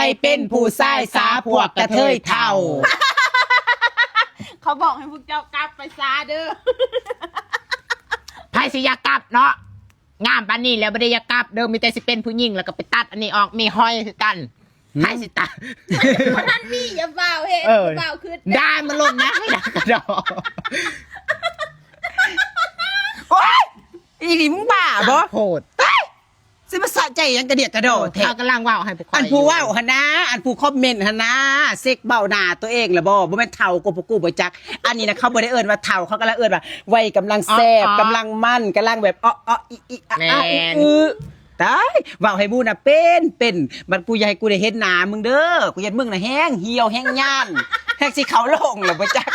ໄປເປັນຜູ້ຊາຍຊາ ພວກກະເທີຍເຖົ້າ. ເຂົາບອກໃຫ້ພວກເຈົ້າກັບໄປຊາເດີ. ໃຜຊິຢາກກັບເນາະ ງາມປານນີ້ແລ້ວ ບໍ່ໄດ້ຢາກກັບເດີ ມີແຕ່ຊິເປັນຜູ້ຍິງ ແລ້ວກໍໄປຕັດອັນນີ້ອອກ ມີຮອຍຄືກັນ. ໃຜຊິຕາຍ ບໍ່ທັນມີ ຢ່າຟ້າວເຮັດ ເອີ ຢ່າຟ້າວຄິດ ດ່າມັນໂລດນະ ກະດອກ. ໂອ້ຍ ອີນີ້ມຶງບ້າບໍ່? ໂພດ ຕາຍ ຊິມາສະໃຈຫຍັງກະດຽກກະດໍແທ້? ເຂົາກຳລັງເວົ້າໃຫ້ພວກຂ້ອຍ ອັນຜູ້ເວົ້າຫັ້ນນາ ອັນຜູ້ຄອມເມັນຫັ້ນນາ ເຊັກເບົາໜ້າຕົວເອງລະບໍ່? ບໍ່ແມ່ນເຖົ້າກວ່າພວກກູບໍ່ຈັກ. ອັນນີ້ນະ ເຂົາບໍ່ໄດ້ເອີ້ນວ່າເຖົ້າ ເຂົາກຳລັງເອີ້ນວ່າໄວກຳລັງແຊບ ອໍ ອໍ ກຳລັງມັນ ກຳລັງແບບ ອໍ ອໍ ອີ ອີ ອະ ແມ່ນ ອະ ອື ອື. ຕາຍ ເວົ້າໃຫ້ໝູ່ນະເປັນ ເປັນ ບັດກູຢ່າໃຫ້ກູໄດ້ເຫັນໜ້າມຶງເດີ ກູຢ້ານມຶງນະແຮງຫ່ຽວແຮງຍານ ແຮງຊິເຂົ້າໂລງລະບໍ່ຈັກ.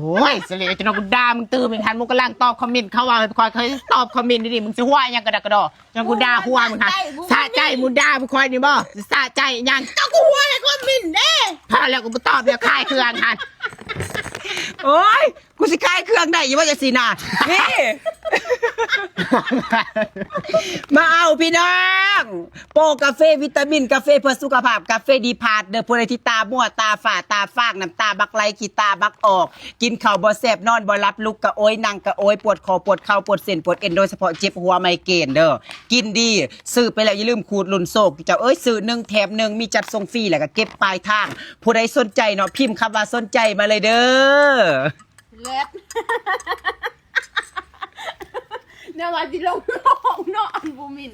ໂອ້ຍ ສະເລະ ຈົນວ່າກູດ່າມຶງຕື່ມອີກຫັ້ນ ມຶງກຳລັງຕອບຄອມເມັນ ເຂົາເວົ້າໃຫ້ຂ້ອຍ ຂ້ອຍຕອບຄອມເມັນດີໆ ມຶງຊິຫົວຫຍັງກະດອກກະດໍ. ຈັ່ງກູດ່າຫົວມຶງຫັ້ນ ສະໃຈມຶງດ່າພວກຂ້ອຍນີ້ບໍ່? ສະໃຈຫຍັງ? ກໍກູຫົວໃນຄອມເມັນເດ້. ພໍແລ້ວ ກູບໍ່ຕອບແລ້ວ ຂາຍເຄື່ອງຫັ້ນ. ໂອ້ຍ ກູຊິຂາຍເຄື່ອງໄດ້ຢູ່ບໍ່ ຈັ່ງຊີ້ນະ? ນີ້ ມາເອົາພີ່ນ້ອງ ໂປກາເຟວິຕາມິນ ກາເຟເພື່ອສຸຂະພາບ ກາເຟດີພາດເດີ. ຜູ້ໃດທີ່ຕາມົວ ຕາຝ້າ ຕາຟາງ ນ້ຳຕາບັກໄຫຼ ຂີ້ຕາບັກອອກ ກິນເຂົ້າບໍ່ແຊບ ນອນບໍ່ຫຼັບ ລຸກກະໂອຍ ນັ່ງກະໂອຍ ປວດຂໍ້ ປວດເຂົ່າ ປວດເສັ້ນ ປວດເອັນ ໂດຍສະເພາະເຈັບຫົວໄມເກນເດີ. ກິນດີ ຊື້ໄປແລ້ວຢ່າລືມຂູດລຸ້ນໂຊກ ເຈົ້າເອີຍ ຊື້ໜຶ່ງແຖມໜຶ່ງ ມີຈັດສົ່ງຟຣີ ແລ້ວກະເກັບປາຍທາງ. ຜູ້ໃດສົນໃຈເນາະ ພິມຄຳວ່າສົນໃຈມາເລີຍເດີ. ເລີດ ແນວວ່າຊິລົງໂລກເນາະ ອັນບໍ່ມິນ.